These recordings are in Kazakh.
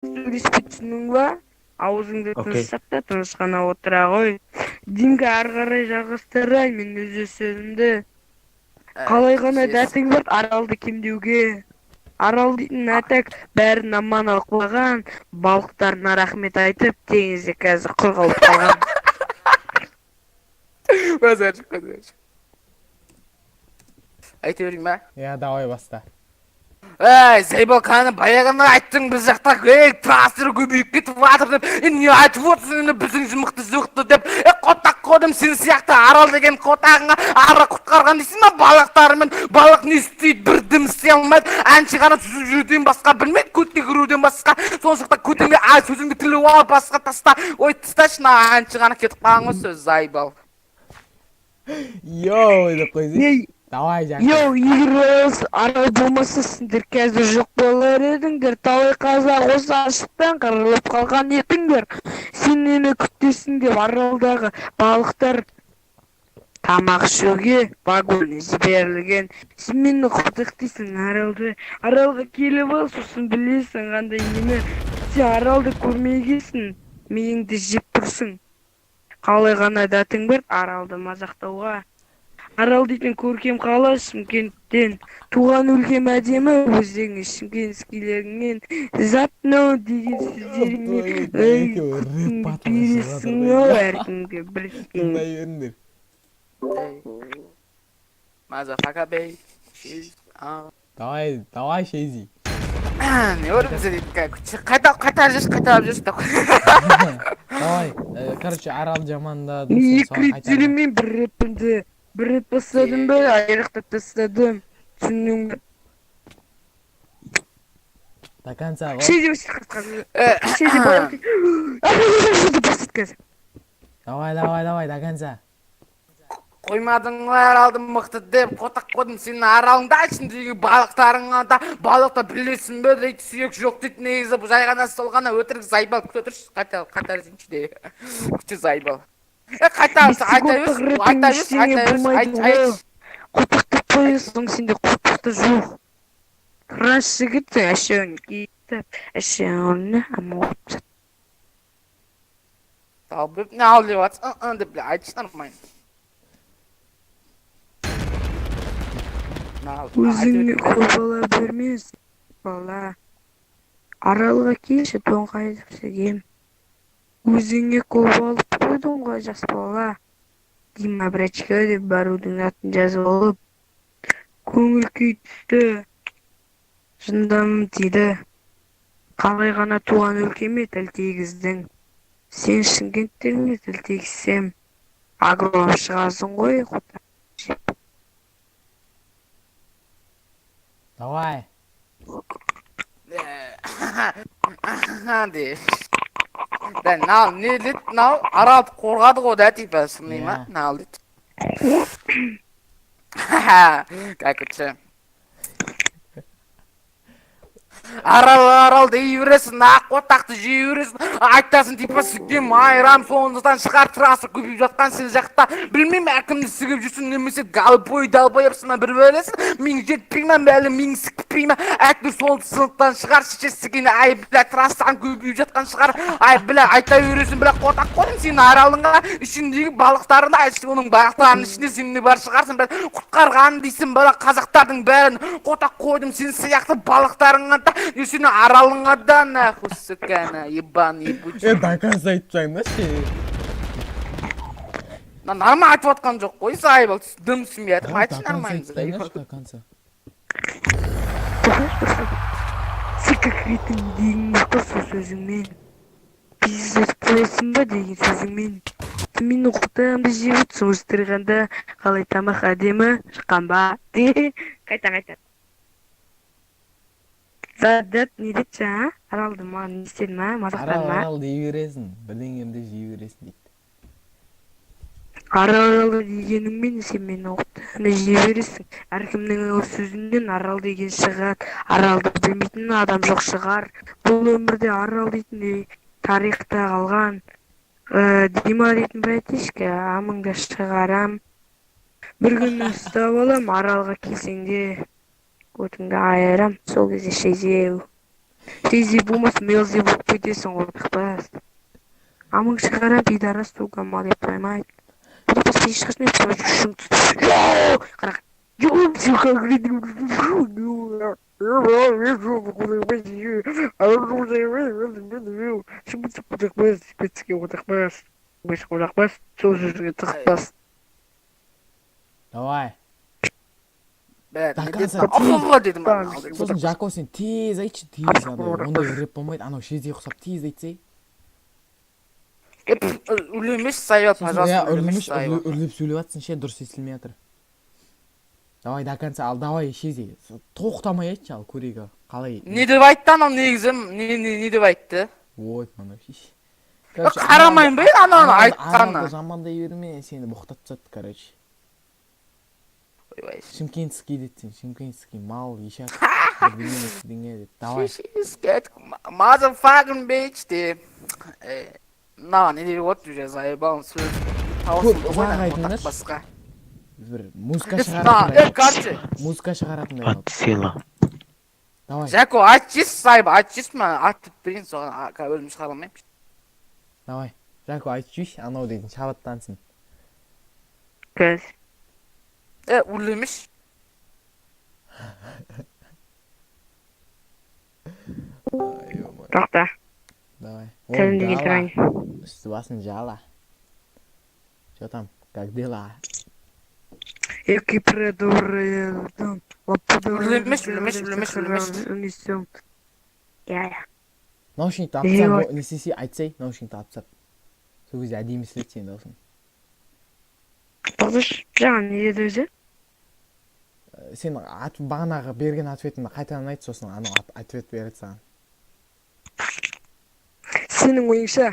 Сөйлеспей, түсіндің ба? Аузыңды Окей. тыныш сақта, тыныш қана отыра ғой. Димка, ары қарай жалғастырайын мен өз сөзімді. Қалай ғана дәтің бар Аралды кемдеуге? Арал дейтін әтәк бәрін аман алып қалған, балықтарына рахмет айтып, теңізде қазір құр қалып қалған. Базар жоқ, базар жоқ. Айта берейін ба? Иә, давай, баста. Ей, заебал, қане, баяғыда айттың, біз жақта, ей, трансфер көбейіп кетіп жатыр деп. Е, не айтып отырсың енді, біздің мықты жоқты деп. Е, қотақ қодым сен сияқты Арал деген қотағыңа ары құтқарған дейсің ба балықтарымен. Балық не істейді, бір дым істей алмайды. Әнші ғана жүзіп жүруден басқа білмейді, көтке кіруден басқа. Сол жақта көтіңе, а, сөзіңді тіліп алып, басқа таста. Ой, тасташы, мына әнші ғана кетіп қалған ғой сөз, заебал. Йоу деп қойсай. Не? Давай, Жаке. Йоу, егер осы Арал болмаса, сендер қазір жоқ болар едіңдер. Талай қазақ осы аштықтан қырылып қалған едіңдер. Сен нені күтесің деп Аралдағы балықтар тамақ ішуге вагон жіберілген. Сен мені құтық дейсің Аралды. Аралға келіп ал, сосын білесің қандай нені. Сен Аралды көрмегенсің, миыңды жеп тұрсың. Қалай ғана дәтің бар Аралды мазақтауға? Арал дейтін көркем қала Шымкенттен. Туған өлкем әдемі, өзіңіз шымкентскийлеріңнен. Затно деген сөздеріңе, ей, Екеуі рэп батыл бересің шығып ау жатыр ғой. әркімге бір. Тыңдай беріңдер. Motherfucker, babe. She's Давай, давай, Шейзи. Не бар бізде дейді, қайта қайтарып жіберші, қайтарып жіберші. Давай, короче, Арал жамандадың сен, Екі соған рет қайтарма. сөйлемеймін бір рэпімді. Бір рет бастадым ба, аяқтап тастадым. Түсіндің бе? До конца ғой. Шейзи, Шейзи, бастады қазір. Давай, давай, давай, до конца. Қоймадың ғой Аралды мықты деп, қотақ қойдым сенің Аралыңда, ішіндегі балықтарыңа да. Балықта, білесің бе, дейді, сүйек жоқ дейді. Негізі бұл жай ғана, сол ғана өтірік, заебал. Күте тұршы, қайта қайта жіберейінші де, күте, заебал. Е, қайта айта берші, айта берші, айта берші, айт, айтшы. Қотақтап қоясың, сенде қотақ та жоқ. Рас жігітсің, әшейін кетіп, әшейін. Долбоеб, не ал деп жатсың, ы деп, бля, айтшы нормально. Өзіңе көп ала бермес, бала. Аралға келші, тоңқайып сігем. Өзіңе көп алып қойдың ғой, жас бала. Дима брачка деп барудың атын жазып алып, көңіл күй түсті, жынданым тиді. Қалай ғана туған өлкеме тіл тигіздің? Сен шымкенттеріңе тіл тигізсем, агром шығасың ғой, қотақ жеп. Давай. Де да, мынау не дейді, мынау Аралды қорғады ғой да, типа, сондай ма? Иә. Мынау дейді, короче, Арал, Арал дей бересің, ақ қотақты жей бересің, айтасың, типа, сікем айран. Сондықтан шығар трасса көбейіп жатқан сен жақта. Білмеймін, әркімді сігіп жүрсің немесе голубой долбоебсың ба, бір бәлесің. Миың жетпей ма, әлі миың сікпей ма, әйтеуір сол сыныптан шығар шеше сікен. Ай, бля, трассаң көбейіп жатқан шығар. Ай, бля, айта бересің, бля, қотақ қойдым сенің Аралыңа, ішіндегі балықтарына. Оның балықтарының ішінде сен де бар шығарсың, бля, құтқарған дейсің, бля, қазақтардың бәрін. Қотақ қойдым сен сияқты балықтарыңа да и сенің Аралыңа да, нахуй, сука, на ебаный ебучий. Е, до конца айтып тастаңдаршы. Нормально айтып жатқан жоқ қой, заебал, дым түсінбей жатырмын. Давай, Айтшы до конца нормально, айтып заебал. тастаңдаршы, до конца. Сен конкретно деген жоқ сол сөзіңмен. Пиздец қоясың ба деген сөзіңмен. Сен менің қотағымды жеп отырсың өстірғанда, қалай тамақ әдемі шыққан ба? Де, қайта қайта. Задат не деді жаңа? Аралды маған не істеді ма? Мазақтады Арал, ма? Арал дей бересің, бірдеңемді жей бересің дейді. Арал, Арал дегеніңмен сен мені оқтағымды жей бересің. Әркімнің ауыз сөзінен Арал деген шығады. Аралды білмейтін адам жоқ шығар. Бұл өмірде Арал дейтін тарихта қалған. Дима дейтін братишка, амыңды шығарам. Бір күні ұстап алам, Аралға келсең де, көтіңді айырам. Сол кезде шезеу. Шези болмаса, Мелзи болып кетесің ғой, бас. Амың шығара пидорас, сука, мал деп поймает. Қара. Сука, тығып. Давай. Бәрі До не конца, деді? тез. Алла дедім. Сосын, Жако, сен тез айтшы, тез. Андай ондай рэп болмайды, анау Шези ұқсап тез айтсай. Үрлемеші, заебал, Сосын, пожалуйста, иә, үрлемеші, үрлемеші, заебал. Үрлеп сөйлеп жатсың ше, дұрыс естілмей жатыр. Давай до конца, ал, давай, Шези, тоқтамай айтшы, ал, көрейік, ал қалай. Не деп айтты анау негізі? Не деп айтты? Ой, анау шеш. Қарамаймын ба енді ананың айтқанына? Аралды жамандай берме, сені боқтап тастады, короче. Ойбай. Шымкентский деді, сен шымкентский мал, ешак, бірдеңе бірдеңе деді. Давай. Motherfucking bitch деп. Мынаған не деп отыр уже, заебал, сөз. Көп ұзақ айтыңдаршы. Басқа. Бір музыка На, шығаратындай. Короче, Музыка шығаратындай қылып. Сила. Давай. Жако, айтшы, сайып, айтшы, маған атып берейін соған, өзім шығара алмаймын. Давай, Жако, айтып жіберші, анау дейтін шабыттансын. Қазір. Үрлемеш. Тоқта. Давай. Тілімді келтірейін. Үсті басын жала. Че там, как дела? Екі предоры. Үрлемеш, үрлемеш, үрлемеш, үрлемеш. Иә, иә. Наушникті алып Ой. тастап, не істесе, айтсай, наушникті алып тастап, сол кезде әдемі естіледі сенің даусың. Тоқташы, жаңа не деді өзі? Сен ат, бағанағы берген ответіңді қайтадан айт, сосын анау ответ береді саған. Сенің ойыңша,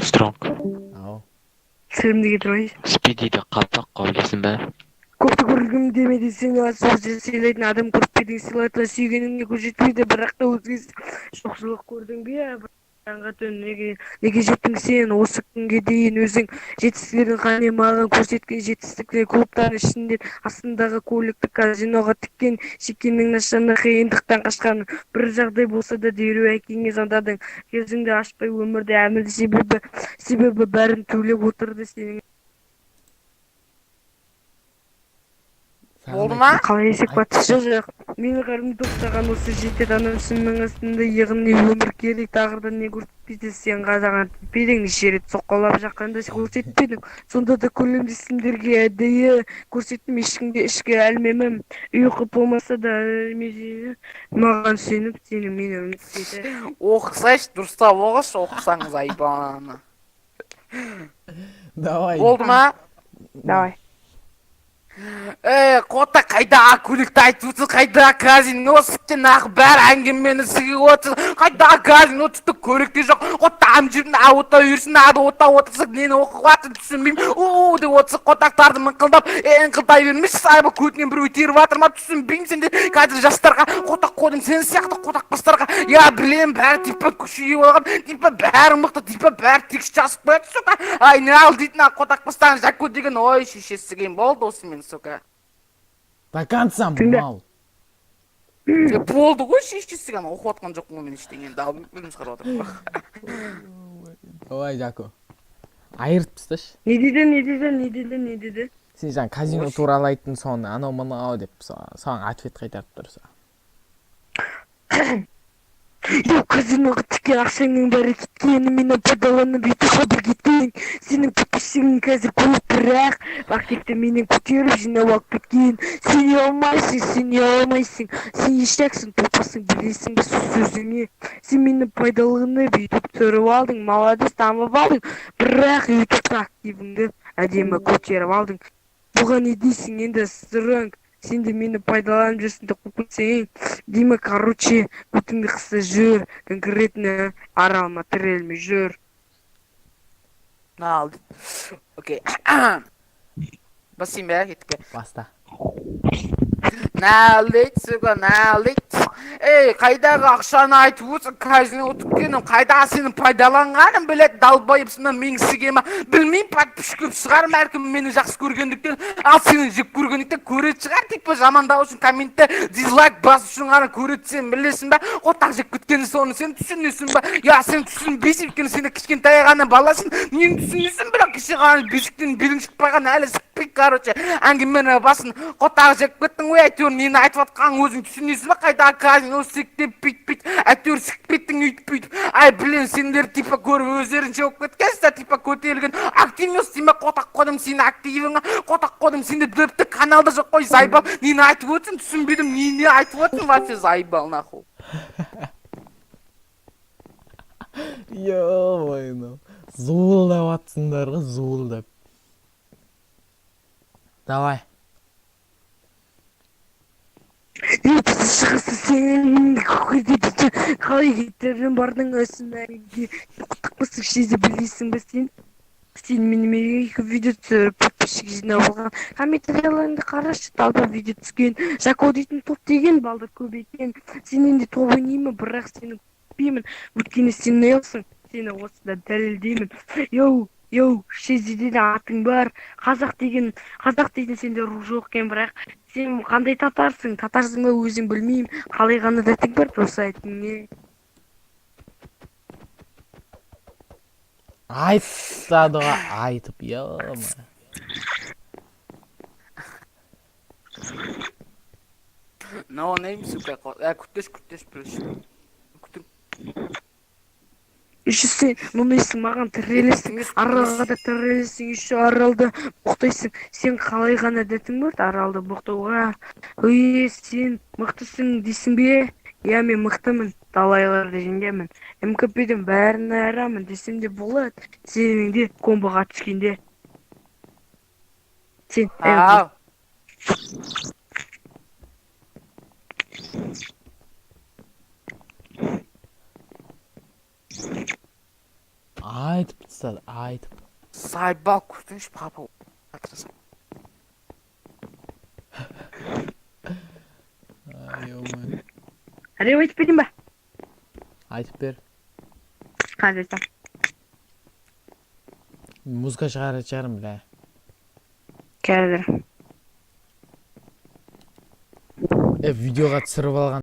Стронг. Ау. Тілімді келтірейін. Спидиді қатты қой, білесің бе? Көпті көргім демеді, сені сөзде сыйлайтын адам көріп пе едің? Сыйлайтын сүйгеніңе көз жетпейді, бірақ та өзгесі жоқшылық көрдің бе? Жанға түн неге жеттің сен осы күнге дейін? Өзің жетістіктерің қане, маған көрсеткен жетістіктер? Клубтардың ішінде астындағы көлікті казиноға тіккен, шеккеннің нашаны, қиындықтан қашқан. Бір жағдай болса да, дереу әкеңе звондадың, көзіңді ашпай өмірде әміл. Себебі бәрін төлеп отырды сенің. Саған Болды айтты. ма? Қалай десек болады? Жоқ, менің қарным тоқтаған, осы жетеді. Анау сүннің астында иығын өмір керек, тағы да не көрсетпейді? Сен қазаған теппедің, неше рет соққылап жаққанда көрсетпедің. Сонда да көлемді сендерге әдейі көрсеттім, ешкімге ішкі әлмемім. Ұйқы болмаса да, маған сеніп, сені мені үміттеді. Оқысайшы, дұрыстап оқышы, оқысаң, заебал. Давай. Болды ма? Давай. Ей, қота, қайда көлікті айтып отырсың, қайда казино, сіккен нақ, бәрі әңгімені сігіп отырсың, қайда казино, түтік көлік те жоқ, қота, ана жерін ота берсін, ады ота отырсың, нені оқып жатырсың, түсінбеймін, у деп отырсың, қотақтарды мыңқылдап, ыңқылдай бермеші, сайба, көтінен біреу теріп жатыр ма, түсінбеймін. Сенде қазір жастарға қотақ қойдым, сен сияқты қотақ бастарға, я білемін, бәрі типа күшейіп алған, типа бәрі мықты, типа бәрі текст жазып қояды, сука, ай, не ал дейтін, қотақ бастаған Жако деген, ой, шешесі келген, болды осымен, сука. До конца. Тыңда. Мал. Болды ғой, шешесі, ана оқып жатқан жоқпын ғой мен ештеңені, ал өзім шығарып жатырмын. Давай, Жако, айырып тасташы. Не деді, не деді, не деді, не деді? Сен жаңа казино Ой. туралы айттың, соны анау мынау деп саған ответ қайтарып тұр саған. Йоу, казиноға тіккен ақшаңның бәрі кеткені, мені пайдаланып ютубқа бір кеткен. Сенің подписчигің қазір көп, бірақ активті менен көтеріп жинап алып кеткен. Сене алмайсың, сене алмайсың. Сен ешаксың, топасың, білесің бе сөзіңе? Сен мені пайдаланып ютуб түсіріп алдың, молодец, дамып алдың, бірақ ютубта активіңді әдемі көтеріп алдың. Бұған не дейсің енді, Стронг? Сен де мені пайдаланып жүрсің деп қуып кетсең деймін. Короче, көтіңді қыса жүр, конкретно аралма тірелмей жүр. Ал, окей, басайын ба, кеттік пе? Баста. Налить, сука, налить. Ей, қайдағы ақшаны айтып отырсың, казино ұтып келдім, қайдағы сенің пайдаланғаның, блядь, долбоебсың ба, меңсіге ма, білмеймін, подписчик көп шығар, бәлкім, мені жақсы көргендіктен, ал сені жек көргендіктен көретін шығар, типа жамандау үшін, комментте дизлайк басу үшін ғана көреді, сен білесің ба, қотақ жеп кеткенін, соны сен түсінесің ба? Я, сен түсінбейсің, өйткені сен кішкентай ғана баласың, нені түсінесің, бірақ кеше ғана бесіктен белің шықпаған әлі сікпей, короче, әңгімені басын қотақ жеп кеттің ғой, әйтеуір нені айтып жатқанын өзің түсінесің ба? Қайдағы казино, сік деп, бүйтіп бүйтіп, әйтеуір сікіп кеттің, өйтіп бүйтіп. Ай, блин, сендер типа көріп өздерінше болып кеткенсіздер, типа көтерілген активность деме, қотақ қойдым сенің активіңа, қотақ қойдым, сенде дөпті каналда жоқ қой, заебал, нені айтып отырсың, түсінбедім, нені айтып отырсың вообще, заебал, нахуй. Ё-моё, зуылдап атсыңдар ғой, зуылдап. Давай. Ей, шығысы сен қалай кетерін бардың осында құттықпысың, шезе білесің бе сен? Сен менімен екі видео түсіріп, подписчик жинап алған. Комментарияларыңды қарашы, талдап видео түскен Жако дейтін топ деген балдар көп екен. Сенен де топ ойнаймын, бірақ сені күтпеймін, өйткені сен нейлсың, сені осында дәлелдеймін. Йоу, йоу, шезеде де атың бар, қазақ деген, қазақ дейтін сенде рух жоқ екен, бірақ сен қандай татарсың, татарсың ба өзің білмеймін, қалай ғана дәтің бар осы айтыңе. Айтады ғой, айтып, ё. No name, сука. Ә, күттеш, күттеш, плюс. Күтің. Еще сен мұнайсың, маған тірелесің, Аралға да тірелесің, еще Аралды боқтайсың. Сен қалай ғана дәтің бар Аралды боқтауға? Ой, сен мықтысың дейсің бе? Иә, мен мықтымын, талайларды жеңгенмін, МКПден бәрін айырамын десем де болады. Сенің де комбоға түскенде сен Ау. Айтып тастады, айтып. Заебал, күтіңші, папа. Ай, ё-моё. Әреу айтып берейін ба? Айтып бер. Қазір айтамын. Музыка шығаратын шығармын, бля. Қазір. Е, видеоға түсіріп алған.